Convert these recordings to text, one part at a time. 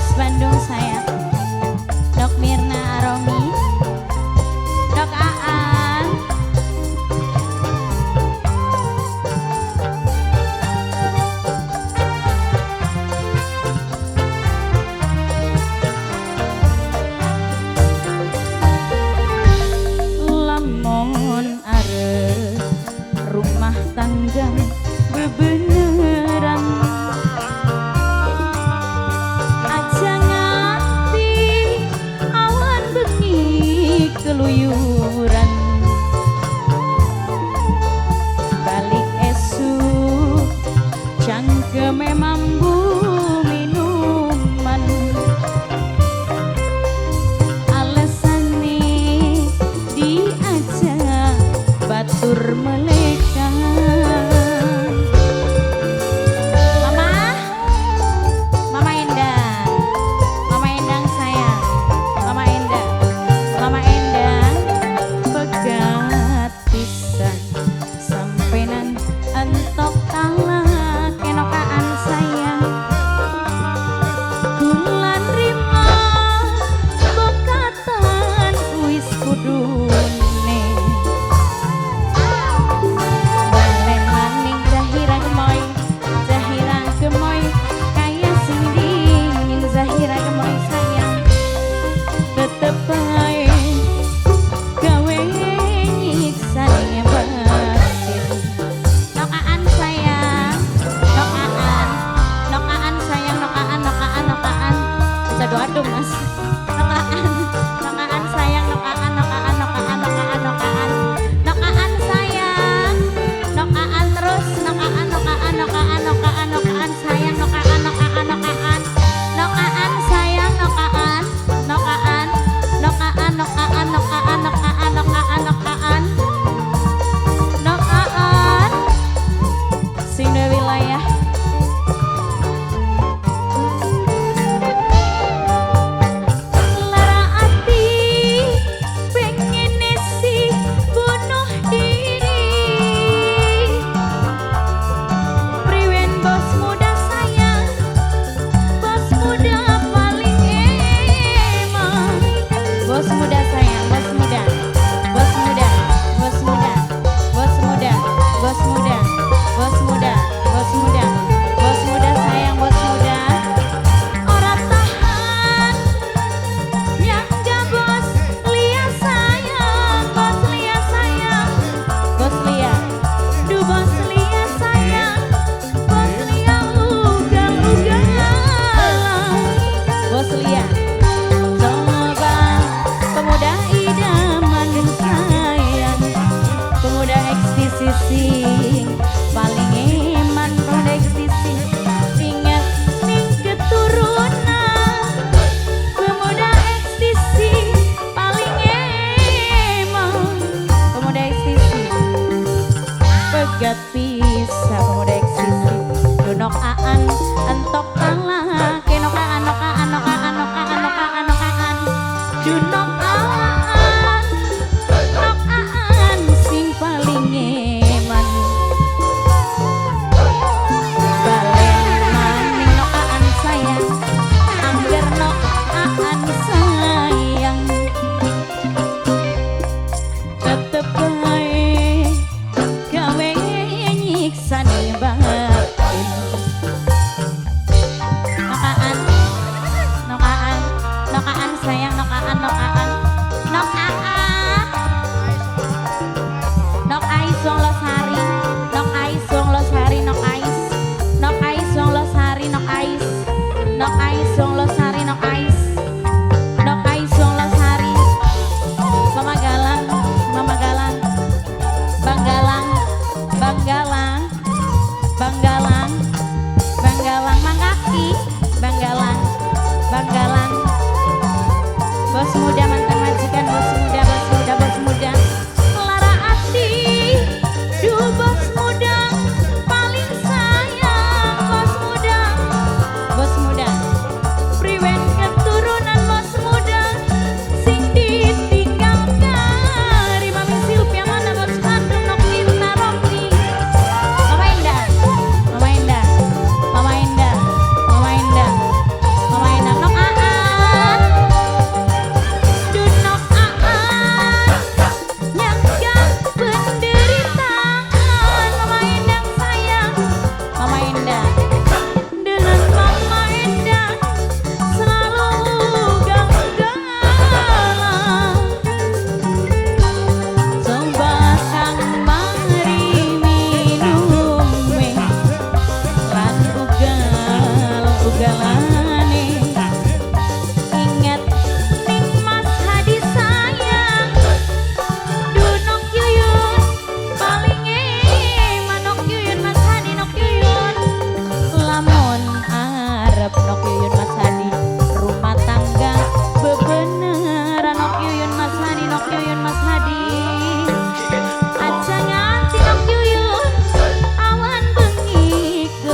Bos Bandung sayang, Dok Mirna Aromi, Dok Aan. Lamun arep rumah tangga bebeneran, aja nganti awan bengi keluyuran. Balik esuk cangkeme mambu minuman, alesane diajak batur melekan. Mama, Mama Endang, Mama Endang sayang, Mama Endang, Mama Endang, pegat pisan sampenan entok talak enokaan sayang. Kula nrimo bokatan wis kudune, balen maning Zahira gemoy, Zahira gemoy kaya sing dingin. Zahira gemoy sayang, tetep bae gawe nyiksane batin. Nokaan sayang, nokaan, nokaan sayang, nokaan, nokaan, nokaan. Bisa doa dong mas. Nokaan, nokaan sayang, nokaan, nokaan, nokaan, nokaan, nokaan, nokaan sayang, nokaan terus, nokaan, nokaan, nokaan, nokaan, nokaan sayang, nokaan, nokaan, nokaan, nokaan sayang, nokaan, nokaan, nokaan, nokaan, nokaan, nokaan, nokaan, nokaan, nokaan. Sing duwe wilayah. Lara ati pengen sih bunuh diri, priwen bos muda sayang, bos muda paling emang. Bos muda sayang, bos muda, bos muda, bos muda, bos muda, bos muda, bos muda, bos muda, bos muda sayang, bos muda. Ora tahan yang gak bos Lia sayang, bos Lia sayang, bos Lia, duh bos Lia sayang, bos Lia ugal-ugalan, bos Lia. Coba pemuda idaman sayang, pemuda ekstasi paling eman, pemuda ekstasi ingat ning keturunan, pemuda ekstasi paling eman, pemuda ekstasi pegat bisa, pemuda ekstasi dunok aan entok talak, nokaan, nokaan, nokaan, nokaan, nokaan, nokaan, dunok aan, nokaan sing paling eman. Balen maning nokaan sayang, angger nokaan sayang, tetep bae gawe nyiksane batin. Nokaan, nokaan, nokaan sayang, nokaan, nokaan, nokaan. Nok ais wong losari, nok ais wong losari, nok ais, nok ais wong losari, nok ais, nok ais wong losari, nok ais, nok ais wong losari. Mama Galang, Mama Galang, Bang Galang, Bang Galang, Bang Galang, Bang Galang, Mang Kaki, Bang Galang, Bang Galang. Bos muda mantan majikan, bos muda, bos muda, bos muda. Lara ati, duh bos muda paling sayang, bos muda, bos muda. Priwen keturunan bos muda, sing ditinggal kari Mami Silvia mana bos Bandung nok Mirna Romli. Mama Endah, Mama Endah, Mama Endah, Mama Endah, Mama Endah, nok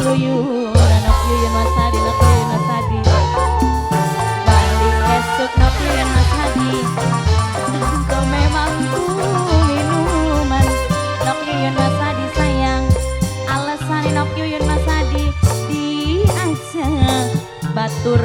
Keluyuran. Nok Yuyun Mas Hadi, Nok Yuyun Mas Hadi. Balik esuk Nok Yuyun Mas Hadi, kau mampu minuman. Nok Yuyun Mas Hadi sayang, alasan Nok Yuyun Mas Hadi diajak batur.